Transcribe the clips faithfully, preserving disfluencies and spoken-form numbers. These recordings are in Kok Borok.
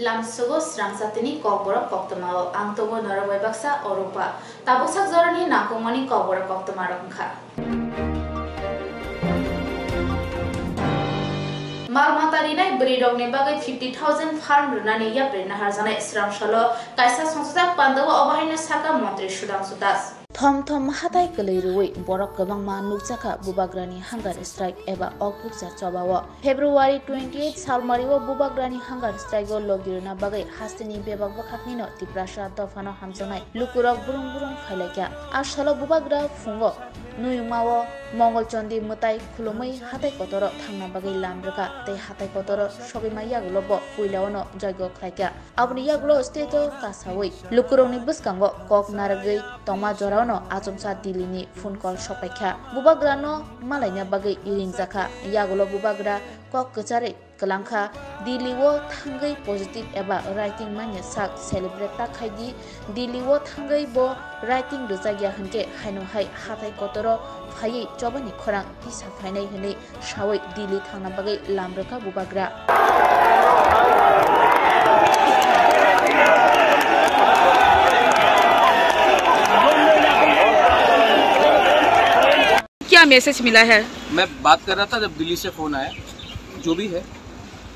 Tamsugo srangsa tini kokborok koktwmao ang tongo norok bai baksa Oropa. Tabuksak jorani nangkukmani kokborok koktwmarok wngkha. Mal mata rinai bwrwirokni bagwi fifty thousand farm rwnani yapri naharjaknai srang salo kaisa songsajak pandao obo haino sakha Montri Sudhangshu Das. Thom thom hatai kwlwi rwui borok kwbangma nukjakha bubagrani hunger strike eba ok bukcha chobao. February twenty eight salmario bubagrani hunger strike o logi rwna bagwi hasteni bebak bwkhaknino Tiprasa dophano hamjaknai lukurok brung brung phailaikha. A salo bubagra phungo Nuyungmao Mongol Chondi mwtai khulumui hatai kotoro thangna bagwi lam rwkha tei hatai kotoro sogwima yagulo bo puilaono joigo khlaikha. Aboni yagulo stage o kasaui lukurokni bwskango kok narwgwi tongma joraono achomsa Delhi ni phone call sokpaikha. Bubagrano malaina bagwi ringjakha. Yagulo bubagra kok kwcharwi kwlangkha, Delhi o thangwi positive eba writing manya sak celebrate ta khai di, Delhi o thangwi bo writing rwjakya hwnkhe haino hai hatai kotoro phaiwi chobani khorang tisa phainai hwnwi saui Delhi thangna bagwi lam rwkha bubagra. क्या मैसेज मिला है? मैं बात कर रहा था जब दिल्ली से फ़ोन आया, जो भी है,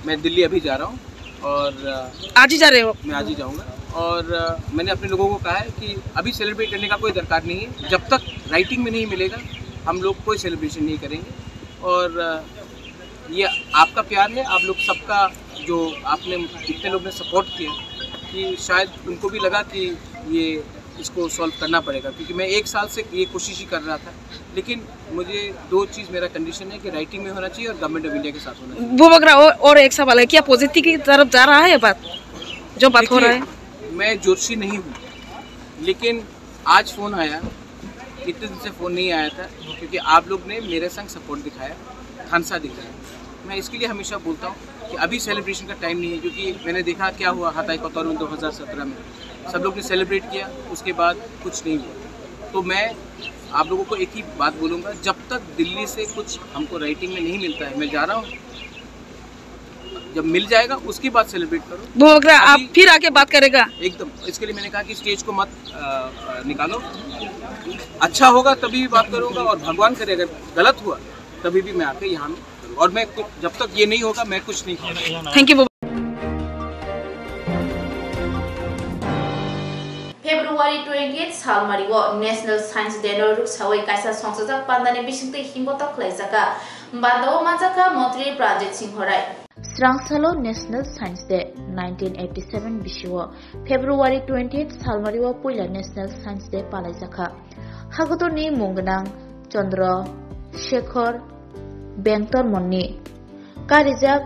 मैं दिल्ली अभी जा रहा हूँ और, अ, आज ही जा रहे हो? मैं आज ही जाऊँगा। और, अ, मैंने अपने लोगों को कहा है कि अभी सेलिब्रेट करने का कोई दरकार नहीं है, जब तक राइटिंग में नहीं मिलेगा, हम लोग कोई सेलिब्रेशन नहीं करेंगे। और, अ, ये आपका प्यार है, आप लोग सबका, जो आपने, जितने लोग ने सपोर्ट किया, कि शायद उनको भी लगा कि ये, इसको सॉल्व करना पड़ेगा, क्योंकि मैं एक साल से ये कोशिश ही कर रहा था। लेकिन मुझे दो चीज़, मेरा कंडीशन है कि राइटिंग में होना चाहिए और गवर्नमेंट ऑफ इंडिया के साथ होना चाहिए। वो बगरा और, और एक सवाल है, क्या पॉजिटिव की तरफ जा रहा है बात, जो बात हो रहा है? देखिए, मैं ज्योतिषी नहीं हूँ, लेकिन आज फ़ोन आया, इतने दिन से फ़ोन नहीं आया था, क्योंकि आप लोग ने मेरे संग सपोर्ट दिखाया, खानसा दिखाया। मैं इसके लिए हमेशा बोलता हूँ कि अभी सेलिब्रेशन का टाइम नहीं है, क्योंकि मैंने देखा क्या हुआ हताई कोतोरू दो हज़ार सत्रह में, सब लोग ने सेलिब्रेट किया, उसके बाद कुछ नहीं हुआ। तो मैं आप लोगों को एक ही बात बोलूँगा, जब तक दिल्ली से कुछ हमको राइटिंग में नहीं मिलता है, मैं जा रहा हूँ, जब मिल जाएगा उसके बाद सेलिब्रेट करो। वो अगर आप अभी फिर आके बात करेगा? एकदम, इसके लिए मैंने कहा कि स्टेज को मत, अ, अ, निकालो। अच्छा होगा तभी भी बात करूंगा, और भगवान करे अगर गलत हुआ तभी भी मैं आके यहाँ में करूंगा। और मैं कु-, जब तक ये नहीं होगा मैं कुछ नहीं करूंगा। Thank you. February twenty eight salmario National Science Day no ruksawi kaisa songsajak pandani bisingtwi himbotok khlaijakha. Bandao manjakha Montri Pranjit Singh Rai. Srangsalo National Science Day nineteen eighty seven bisio February twenty eight salmario puila National Science Day palaijakha. Hakotorni mung gwnang Chandra Shekhar Bengtormonni karijak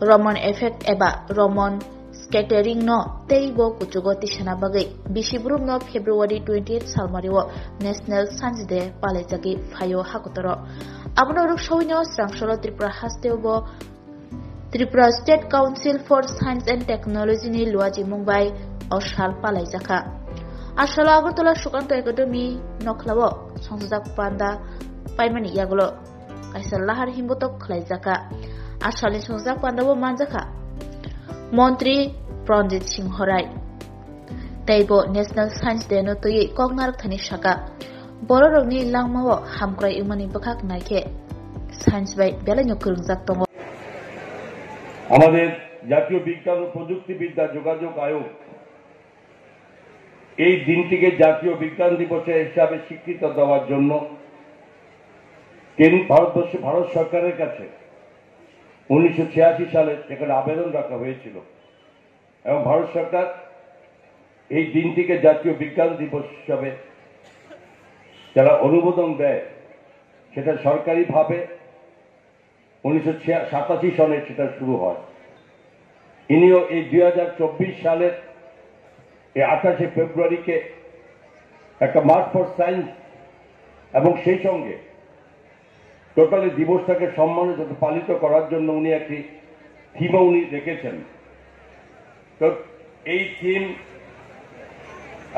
Roman effect eba Roman scattering no teibo kuchugo tisana bagwi bisi borok no February twenty eight salmario National Science Day palaijagwi phaio hakotoro. Abono ruksawi no srangsalo Tripura hasteo bo Tripura State Council for Science and Technology ni luajimung bai o sal palaijakha. A salo Agartala Sukanto Academy nokhlao songsajak panda paimani yagulo kaisa lahar himbotok khlaijakha. A salni songsajak pandao manjakha Montri Pranjit Singh Rai. Teibo National Science Day no twiwi kok narwkthani saka, bororokni langmao hamkrai wngmani bwkhak naikhe science bai belaino kwrwngjak tongo. আমাদের জাতীয় বিজ্ঞান ও প্রযুক্তিবিদ্যা যোগাযোগ আয়োগ এই দিনটিকে জাতীয় বিজ্ঞান দিবসের হিসাবে স্বীকৃতি দেওয়ার জন্য কেন-, ভারতবর্ষে, ভারত সরকারের কাছে উনিশশো ছিয়াশি সালে সেখানে আবেদন রাখা হয়েছিল এবং ভারত সরকার এই দিনটিকে জাতীয় বিজ্ঞান দিবস হিসাবে যারা অনুমোদন দেয়, সেটা সরকারিভাবে উনিশশো সাতাশি সনে সেটা শুরু হয়। ইনিও এই দুই হাজার চব্বিশ সালের এই আঠাশে ফেব্রুয়ারিকে একটা মার্চ ফর সায়েন্স এবং সেই সঙ্গে টোটালি দিবসটাকে সম্মানিত পালিত করার জন্য উনি একটি থিমও উনি রেখেছেন। তো এই থিম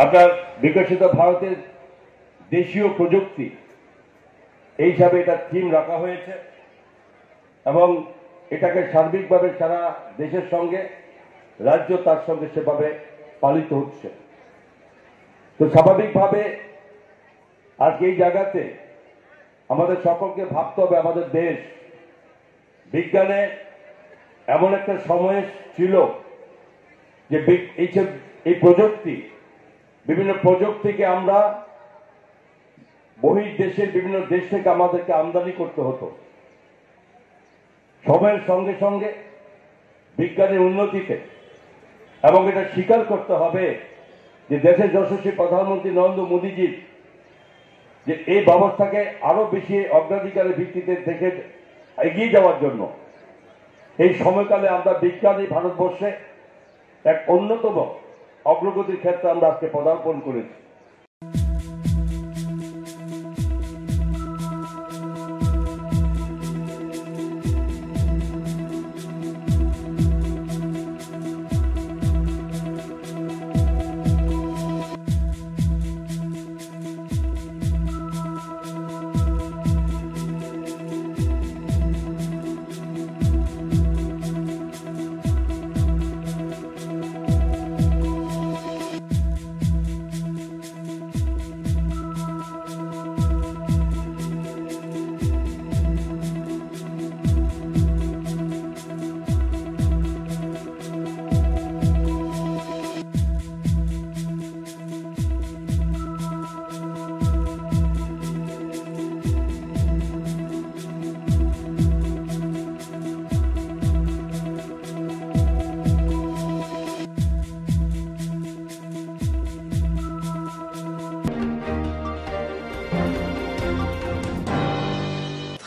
আপনার বিকশিত ভারতের দেশীয় প্রযুক্তি, এই হিসাবে এটা থিম রাখা হয়েছে এবং এটাকে সার্বিকভাবে সারা দেশের সঙ্গে রাজ্য তার সঙ্গে সেভাবে পালিত হচ্ছে। তো স্বাভাবিকভাবে আজকে এই জায়গাতে আমাদের সকলকে ভাবতে হবে, আমাদের দেশ বিজ্ঞানে এমন একটা সময় ছিল যে বিগ-, এই যে, এই প্রযুক্তি, বিভিন্ন প্রযুক্তিকে আমরা বহির দেশের বিভিন্ন দেশ থেকে আমাদেরকে আমদানি করতে হতো। সময়ের সঙ্গে সঙ্গে বিজ্ঞানের উন্নতিতে, এবং এটা স্বীকার করতে হবে যে দেশের যশস্বী প্রধানমন্ত্রী নরেন্দ্র মোদীজির যে এই ব্যবস্থাকে আরো বেশি অগ্রাধিকারের ভিত্তিতে দেশে এগিয়ে যাওয়ার জন্য এই সময়কালে আমরা বিজ্ঞান এই ভারতবর্ষে এক অন্যতম অগ্রগতির ক্ষেত্রে আমরা আজকে পদার্পণ করেছি।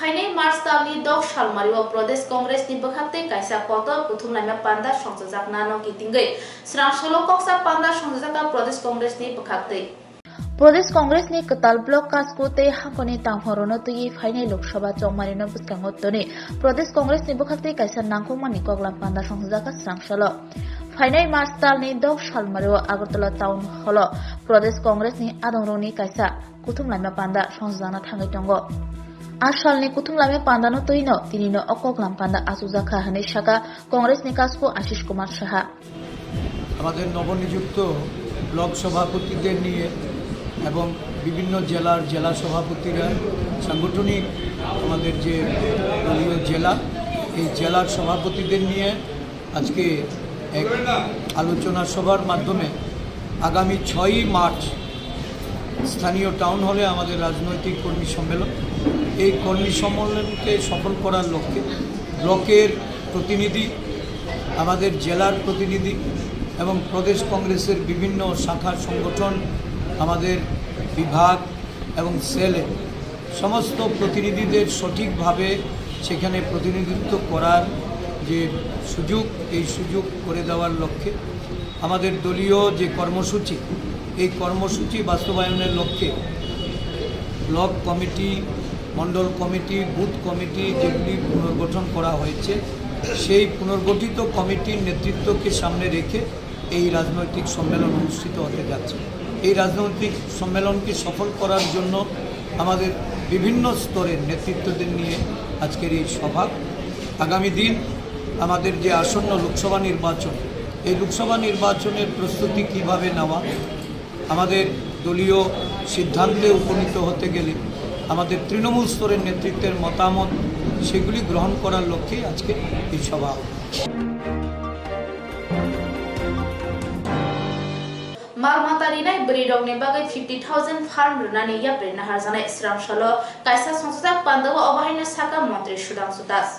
Phainai March talni dok salmario Pradesh Congress ni bwkhaktwi kaisa kotor kuthumlaima panda songchajaknano kitingwi swrang salo koksa panda songchajak Pradesh Congress ni bwkhaktwi. Pradesh Congress ni kwtal block Kasko tei haphangni tangphang rono twiwi phainai Lok Sabha chongmarino bwskango tonwi Pradesh Congress ni bwkhaktwi kaisa nangkukmani koklam panda songchajak swrang salo. Phainai March talni dok salmario Agartala Town Hall o Pradesh Congress ni adongrokni kaisa kuthumlaima panda songchajakna thangwi tongo. A salni kuthumlaima pandano twino tinino o koklam panda achukjakha hwnwi sakha Congress ni Kasko Ashish Kumar Saha. আমাদের নবনিযুক্ত ব্লক সভাপতিদের নিয়ে এবং বিভিন্ন জেলার জেলা সভাপতিরা, সাংগঠনিক আমাদের যে দলীয় জেলা, এই জেলার সভাপতিদের নিয়ে আজকে এক আলোচনা সভার মাধ্যমে আগামী ছয়ই মার্চ স্থানীয় টাউন হলে আমাদের রাজনৈতিক কর্মী সম্মেলন। এই কর্মী সম্মেলনকে সফল করার লক্ষ্যে ব্লকের প্রতিনিধি, আমাদের জেলার প্রতিনিধি এবং প্রদেশ কংগ্রেসের বিভিন্ন শাখা সংগঠন, আমাদের বিভাগ এবং সেলে সমস্ত প্রতিনিধিদের সঠিকভাবে সেখানে প্রতিনিধিত্ব করার যে সুযোগ, এই সুযোগ করে দেওয়ার লক্ষ্যে আমাদের দলীয় যে কর্মসূচি, এই কর্মসূচি বাস্তবায়নের লক্ষ্যে ব্লক কমিটি, মণ্ডল কমিটি, বুথ কমিটি যেগুলি পুনর্গঠন করা হয়েছে, সেই পুনর্গঠিত কমিটির নেতৃত্বকে সামনে রেখে এই রাজনৈতিক সম্মেলন অনুষ্ঠিত হতে যাচ্ছে। এই রাজনৈতিক সম্মেলনকে সফল করার জন্য আমাদের বিভিন্ন স্তরের নেতৃত্বদের নিয়ে আজকের এই সভা। আগামী দিন আমাদের যে আসন্ন লোকসভা নির্বাচন, এই লোকসভা নির্বাচনের প্রস্তুতি কিভাবে নেওয়া, আমাদের দলীয় সিদ্ধান্তে উপনীত হতে গেলে আমাদের তৃণমূল স্তরের নেতৃত্বের মতামত, সেগুলি গ্রহণ করার লক্ষ্যে আজকে এই সভা। Mal mata rinai bwrwi rokni bagwi fifty thousand farm rwnani yapri naharjaknai swrang salo kaisa songchajak pandao obo haino sakha Montri Sudhangshu Das.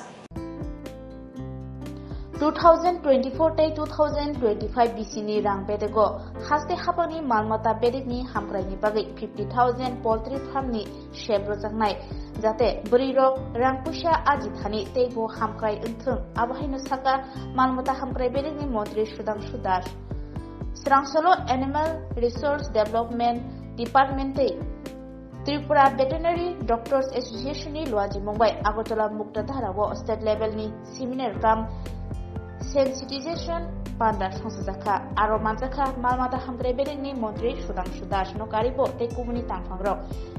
Two thousand twenty-four tei two thousand twenty-five bisini rang bedego haste hapangni mal mata bedekni hamkraini bagwi fifty thousand poultry farmni sep rwjaknai, jate bwrwirok rang puisa aji thani tei bo hamkrai wngthwng, abo haino sakha mal mata hamkrai bedekni montri Sudhangshu Das. Swrang salo Animal Resource Development Department tei Tripura Veterinary Doctors Association ni luajimung bai Agartala Mukta Dhara o state level ni seminar cum sensitization panda songchajakha. Aro manjakha mal mata hamkrai bedekni montri Sudhangshu Das no karibo tei kubuni tangphangrok.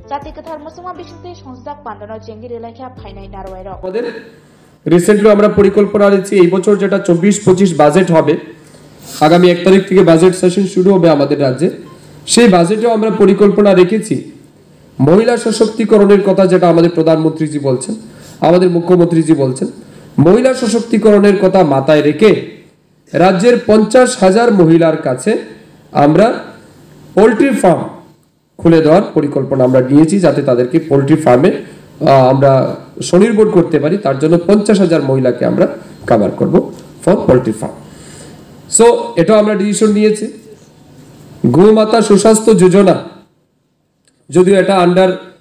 Jati kwthar muchungma bisingtwi songchajak pandano jengri rwlaikha phainai narwai rok. আমাদের রিসেন্টলি আমরা পরিকল্পনা নিচ্ছি এই বছর যেটা চব্বিশ পঁচিশ বাজেট হবে, আগামী এক তারিখ থেকে বাজেট সেশন শুরু হবে আমাদের রাজ্যে। সেই বাজেটেও আমরা পরিকল্পনা রেখেছি মহিলা সশক্তিকরণের কথা, যেটা আমাদের প্রধানমন্ত্রীজি বলছেন, আমাদের মুখ্যমন্ত্রীজি বলছেন, মহিলা সশক্তিকরণের কথা মাথায় রেখে রাজ্যের পঞ্চাশ হাজার মহিলার কাছে আমরা পোল্ট্রি ফার্ম খুলে দেওয়ার পরিকল্পনা আমরা নিয়েছি, যাতে তাদেরকে পোল্ট্রি ফার্মে আমরা স্বনির্ভর করতে পারি। তার জন্য পঞ্চাশ হাজার মহিলাকে আমরা কভার করব ফর পোল্ট্রি ফার্ম। সো এটাও আমরা ডিসিশন নিয়েছি। গোমাতা সুস্বাস্থ্য যোজনা, যদিও এটা আন্ডার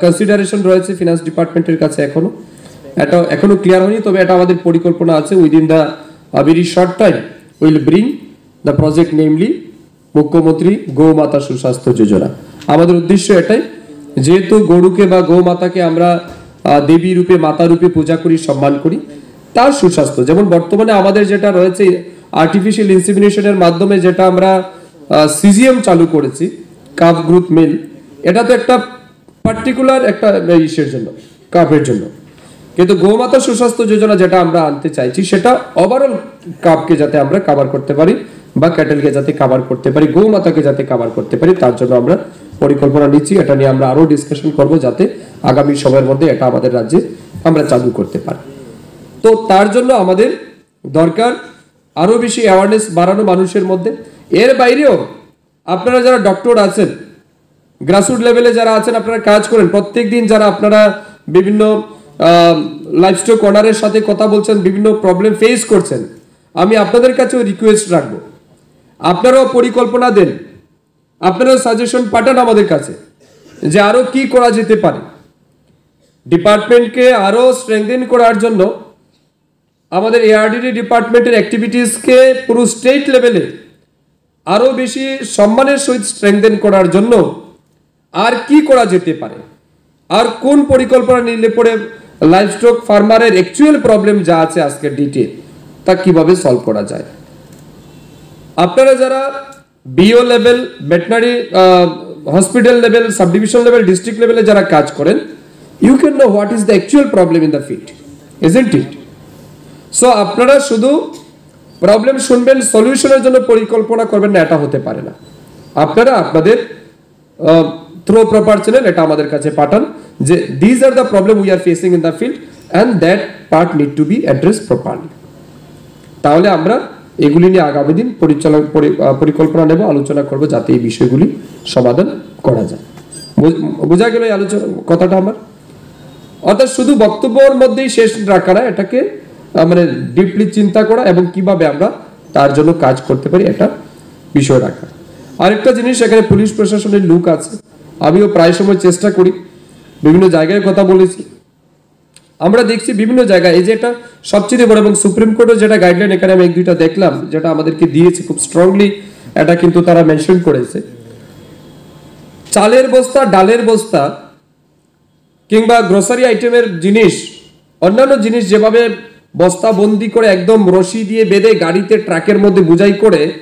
কনসিডারেশন রয়েছে ফিনান্স ডিপার্টমেন্টের কাছে এখনো, এটা এখনো ক্লিয়ার হয়নি, তবে এটা আমাদের পরিকল্পনা আছে। Within the very short time we will bring the project, namely মুখ্যমন্ত্রী গোমাতা সুস্বাস্থ্য যোজনা। আমাদের উদ্দেশ্য এটাই, যেহেতু গরুকে বা গোমাতাকে আমরা আহ, দেবী রূপে, মাতা রূপে পূজা করি, সম্মান করি, তার সুস্বাস্থ্য, যেমন বর্তমানে আমাদের যেটা রয়েছে আর্টিফিশিয়াল ইনসেমিনেশনের মাধ্যমে যেটা আমরা সিজিএম চালু করেছি, কাফ গ্রোথ মিল, এটা তো একটা পার্টিকুলার একটা ইসের জন্য, কাফের জন্য। কিন্তু গোমাতা সুস্বাস্থ্য যোজনা যেটা আমরা আনতে চাইছি, সেটা ওভারঅল কাফকে যাতে আমরা কভার করতে পারি বা ক্যাটেলকে যাতে কভার করতে পারি, গোমাতাকে যাতে কভার করতে পারি, তার জন্য আমরা পরিকল্পনা নিচ্ছি। এটা নিয়ে আমরা আরও ডিসকাশন করব, যাতে আগামী সময়ের মধ্যে এটা আমাদের রাজ্যে আমরা চালু করতে পারি। তো তার জন্য আমাদের দরকার আরও বেশি অ্যাওয়ারনেস বাড়ানো মানুষের মধ্যে। এর বাইরেও আপনারা যারা ডক্টর আছেন, গ্রাসরুট লেভেলে যারা আছেন, আপনারা কাজ করেন, প্রত্যেক দিন যারা আপনারা বিভিন্ন লাইভস্টক ওনারের সাথে কথা বলছেন, বিভিন্ন প্রবলেম ফেস করছেন, আমি আপনাদের কাছেও রিকোয়েস্ট রাখবো, আপনারাও পরিকল্পনা দেন, আপনারাও সাজেশন পাঠান আমাদের কাছে যে আরও কি করা যেতে পারে। ডিপার্টমেন্টকে আরও স্ট্রেংথেন করার জন্য আমাদের এআরডিডি ডিপার্টমেন্টের অ্যাক্টিভিটিসকে পুরো স্টেট লেভেলে আরও বেশি সম্মানের সহিত স্ট্রেংথেন করার জন্য আর কি করা যেতে পারে, আর কোন পরিকল্পনা নিলে পরে লাইভস্টক ফার্মারের অ্যাকচুয়াল প্রবলেম যা আছে আজকের ডেটে, তা কিভাবে সলভ করা যায়। আপনারা যারা BO level, veterinary hospital level, sub division level, district লেভেলে যারা কাজ করেন, you can know what is the actual problem in the field, isn't it? So আপনারা শুধু প্রবলেম শুনবেন, সলিউশনের জন্য পরিকল্পনা করবেন না, এটা হতে পারে না। আপনারা আপনাদের থ্রো প্রপার চ্যানেল এটা আমাদের কাছে পাঠান যে these are the problem we are facing in the field and that part need to be addressed properly। তাহলে আমরা এগুলি নিয়ে আগামী দিন পরিচালন পরি- আহ, পরিকল্পনা নেব, আলোচনা করব, যাতে এই বিষয়গুলি সমাধান করা যায়। বুঝ- বোঝা গেল এই আলোচনা কথাটা আমার? অর্থাৎ শুধু বক্তব্যর মধ্যেই শেষ রাখা না, এটাকে আহ, মানে ডিপলি চিন্তা করা এবং কিভাবে আমরা তার জন্য কাজ করতে পারি, এটা বিষয় রাখা। আরেকটা জিনিস, এখানে পুলিশ প্রশাসনের লুক আছে। আমিও প্রায় সময় চেষ্টা করি, বিভিন্ন জায়গায় কথা বলেছি। আমরা দেখছি বিভিন্ন জায়গায়, এই যে এটা সবচেয়ে বড়, এবং সুপ্রিম কোর্টও যেটা গাইডলাইন এখানে আমি এক দুইটা দেখলাম, যেটা আমাদেরকে দিয়েছে খুব স্ট্রংলি, এটা কিন্তু তারা মেনশন করেছে, চালের বস্তা, ডালের বস্তা কিংবা গ্রোসারি আইটেমের জিনিস, অন্যান্য জিনিস যেভাবে বস্তাবন্দি করে একদম রশি দিয়ে বেঁধে গাড়িতে, ট্রাকের মধ্যে বোঝাই করে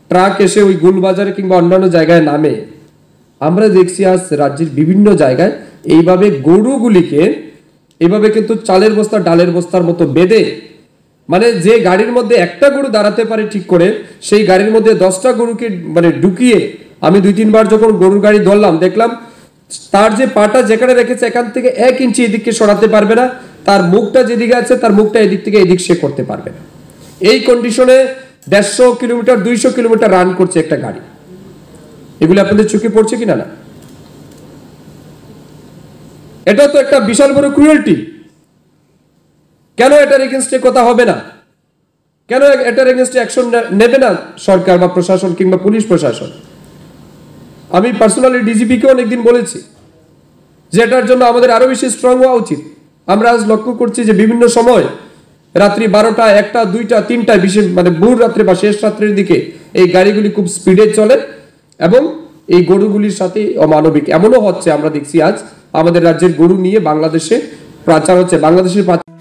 ট্রাক এসে ওই গুলবাজারে কিংবা অন্যান্য জায়গায় নামে, আমরা দেখছি আজ রাজ্যের বিভিন্ন জায়গায় এইভাবে গরুগুলিকে এইভাবে কিন্তু চালের বস্তা, ডালের বস্তার মতো বেঁধে, মানে যে গাড়ির মধ্যে একটা গরু দাঁড়াতে পারে ঠিক করে, সেই গাড়ির মধ্যে দশটা গরুকে মানে ঢুকিয়ে, আমি দুই তিনবার যখন গরুর গাড়ি ধরলাম, দেখলাম তার যে পাটা যেখানে রেখেছে এখান থেকে এক ইঞ্চি এদিকে সরাতে পারবে না, তার মুখটা যেদিকে আছে তার মুখটা এদিক থেকে এদিক সে করতে পারবে না। এই কন্ডিশনে দেড়শো কিলোমিটার, দুইশো কিলোমিটার রান করছে একটা গাড়ি। এগুলো আপনাদের চোখে পড়ছে কিনা? না, এটা তো একটা বিশাল বড় ক্রুয়েলটি। কেন এটার এগেনস্টে কথা হবে না? কেন এ- এটার এগেনস্টে অ্যাকশন নেবে না সরকার বা প্রশাসন কিংবা পুলিশ প্রশাসন? আমি পার্সোনালি ডিজিপিকে অনেকদিন বলেছি যে এটার জন্য আমাদের আরো বেশি স্ট্রং হওয়া উচিত। আমরা আজ লক্ষ্য করছি যে বিভিন্ন সময় রাত্রি বারোটা, একটা, দুইটা, তিনটায়, বিশেষ মানে ভোর রাত্রে বা শেষ রাত্রের দিকে এই গাড়িগুলি খুব স্পিডে চলে এবং এই গরুগুলির সাথে অমানবিক এমনও হচ্ছে। আমরা দেখছি আজ আমাদের রাজ্যের গরু নিয়ে বাংলাদেশে পাচার হচ্ছে, বাংলাদেশের পাচার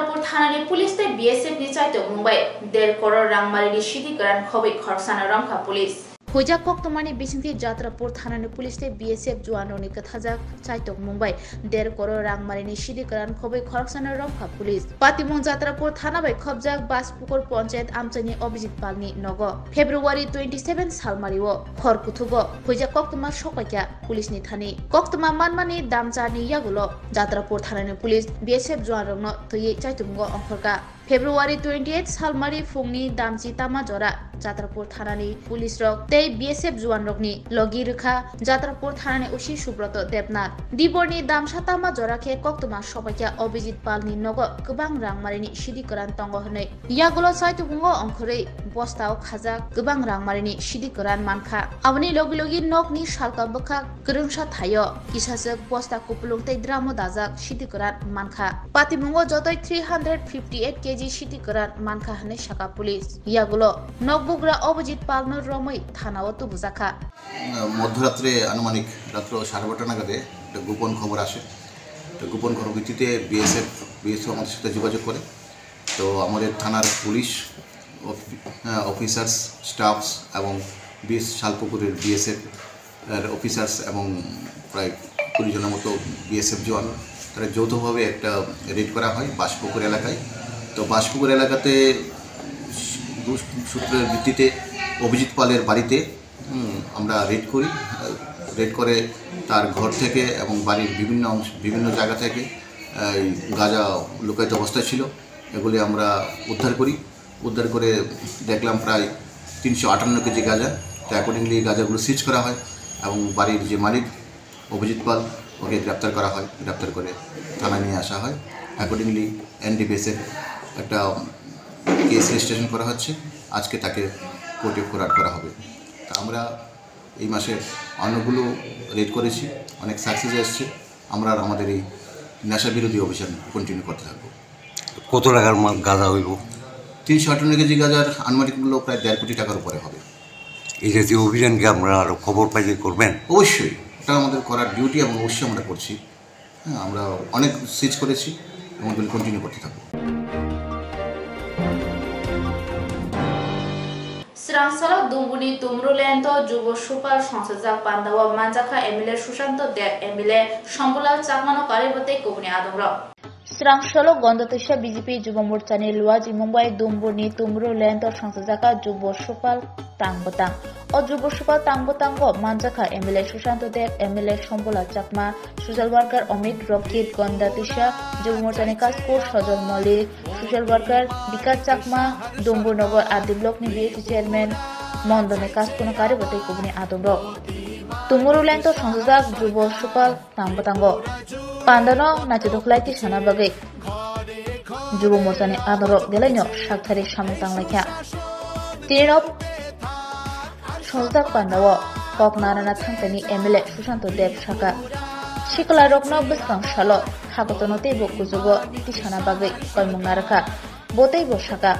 Jatrapur thanani police tei B S F ni chaitokmung bai der koror rangmarini sidi kwran khobwi khoroksano romkha police. Huijak koktwmani bisingtwi Jatrapur thanani police tei B S F juanrokni kwthajak chaitokmung bai der koror rangmarini sidi kwran khobwi khoroksano romkha police. Patimung Jatrapur thana bai khobjak Baspukur Ponchayat amchaini Abhijit Palni nogo February twenty seven salmario hor kuthugo huijak koktwma sokpaikha police ni thani. Koktwma manmani damcharni yagulo Jatrapur thanani police B S F juanrokno twiwi chaitokmungo ongkhorkha. February twenty eight salmari phungni damchi tama jora Jatrapur thanani police rok tei B S F juanrokni logi rwkha Jatrapur thanani O C Subroto Debnath. Diborni damsa tama jora khe koktwma sokpaikha Abhijit Palni nogo kwbang rangmarini sidi kwran tongo hwnwi. Yagulo chaitokmungo ongkhorwi bostao khajak kwbang rangmarini sidi kwran mankha. Aboni logi logi nokni salka bwkhak kwrwngsa thaio kisaswk bosta kupulung tei dramo dajak sidi kwran mankha. Patimungo jotoi three hundred fifty eight K G sidi kwran mankha hwnwi sakha police. Yagulo nokbugra Abhijit Palno romwi thanao tubujakha. মধ্যরাত্রে আনুমানিক রাত্র সাড়ে বারোটা নাগাদে একটা গোপন খবর আসে। তো গোপন খবর ভিত্তিতে বিএসএফ বিএসএফ আমাদের সাথে যোগাযোগ করে। তো আমাদের থানার পুলিশ অফ-, হ্যাঁ, অফিসার্স, স্টাফস এবং বিএস শালপুকুরের বিএসএফ এর অফিসার্স এবং প্রায় কুড়ি জনের মতো বিএসএফ জওয়ান, তারা যৌথভাবে একটা রেড করা হয় বাসপুকুর এলাকায়। তো বাসপুকুর এলাকাতে দু-, সূত্রের ভিত্তিতে অভিজিৎ পালের বাড়িতে, হুম, আমরা রেড করি। রেড করে তার ঘর থেকে এবং বাড়ির বিভিন্ন অংশ, বিভিন্ন জায়গা থেকে, আহ, এই গাঁজা লুকায়িত অবস্থায় ছিল, এগুলি আমরা উদ্ধার করি। উদ্ধার করে দেখলাম প্রায় তিনশো আটান্ন কেজি গাঁজা। তো অ্যাকর্ডিংলি গাঁজাগুলো সিজ করা হয় এবং বাড়ির যে মালিক অভিজিৎ পাল, ওকে গ্রেপ্তার করা হয়। গ্রেপ্তার করে থানায় নিয়ে আসা হয়। অ্যাকর্ডিংলি এনডিপিএসের একটা কেস রেজিস্ট্রেশন করা হচ্ছে। আজকে তাকে কোর্টে ফরওয়ার্ড করা হবে। তা আমরা এই মাসে অনেকগুলো রেড করেছি, অনেক সাকসেস এসছে। আমরা আর আমাদের এই নেশা বিরোধী অভিযান কন্টিনিউ করতে থাকবো। কত টাকার মাল গাঁজা হইব? তিনশো আটান্ন কেজি গাঁজার আনুমানিক মূল্য প্রায় দেড় কোটি টাকার উপরে হবে। এই জাতীয় অভিযানকে আপনারা আরো খবর পাইলে করবেন? অবশ্যই, এটা আমাদের করার ডিউটি এবং অবশ্যই আমরা করছি। হ্যাঁ, আমরা অনেক সিজ করেছি এবং এগুলি কন্টিনিউ করতে থাকবো। Swrang salo Dumbuni Tumru Lento Jubo Supal songsajak pandao manjakha M L A Sushanto Deb, M L A Shambhulal Chakmano karwi bwtwi kubuni adongrok. Swrang salo Gonda Twisa B J P Jubo Morchani luaji Mumbai Dumbuni Tumru Lento songsajaka Jubo Supal tang bwtang. O Jubo Supal tang bwtango manjakha M L A Sushanto Deb, M L A Shambhulal Chakma, Social worker Amit Rokit, Gonda Twisa Jubo Morchani Kasku Sojol Malik, social worker Bikas Chakma, Dumbur Nogor R D block ni B F C chairman Mondoni Kaskuno karwi bwtwi kubuni adongrok. Tumuru Lento songsajak Jubo Supal tang bwtango. Pandano naithotok khlai tisana bagwi Jubo Morchani adongrok belaino sakthari samung tanglaikha. Tinino Sojak pandao kok narana thangtani M L A Sushanto Deb saka, siklarokno bwskang salo hakotono teibo kuchugo tisana bagwi koimung narwkha. Bo teibo saka,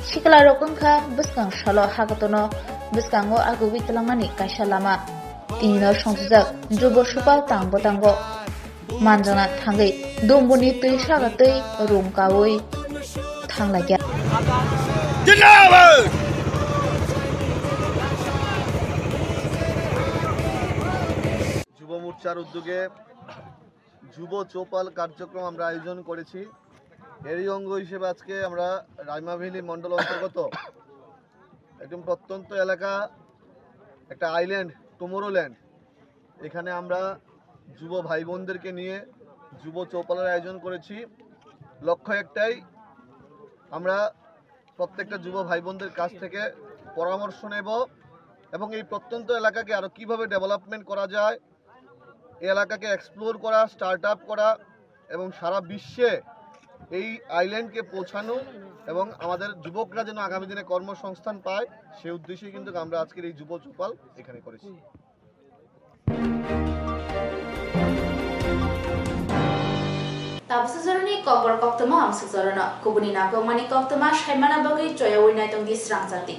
siklarok wngkha bwskang salo hakotono bwskango agugwi twlangmani kaisa lama. Tinino songsajak Jubo Supal tang bwtango manjakna thangwi Dumbuni twi saka twi rung kaui thanglaikha. Jindabad! যুব মোর্চার উদ্যোগে যুব চৌপাল কার্যক্রম আমরা আয়োজন করেছি। এরই অঙ্গ হিসেবে আজকে আমরা রাইমা ভ্যালি মণ্ডল অন্তর্গত একদম প্রত্যন্ত এলাকা, একটা আইল্যান্ড, টুমোরোল্যান্ড, এখানে আমরা যুব ভাই বোনদেরকে নিয়ে যুব চৌপালের আয়োজন করেছি। লক্ষ্য একটাই, আমরা প্রত্যেকটা যুব ভাই বোনদের কাছ থেকে পরামর্শ নেব এবং এই প্রত্যন্ত এলাকাকে আরও কীভাবে ডেভেলপমেন্ট করা যায়, এই এলাকাকে এক্সপ্লোর করা, স্টার্ট আপ করা এবং সারা বিশ্বে এই আইল্যান্ডকে পৌঁছানো এবং আমাদের যুবকরা যেন আগামী দিনে কর্মসংস্থান পায়, সে উদ্দেশ্যেই কিন্তু আমরা আজকের এই যুব চৌপাল এখানে করেছি। Tabuksa jorani kokborok koktwma amsuk jorano kubuni nangkukmani koktwma saimana bagwi choyaui naitongdi srang jati.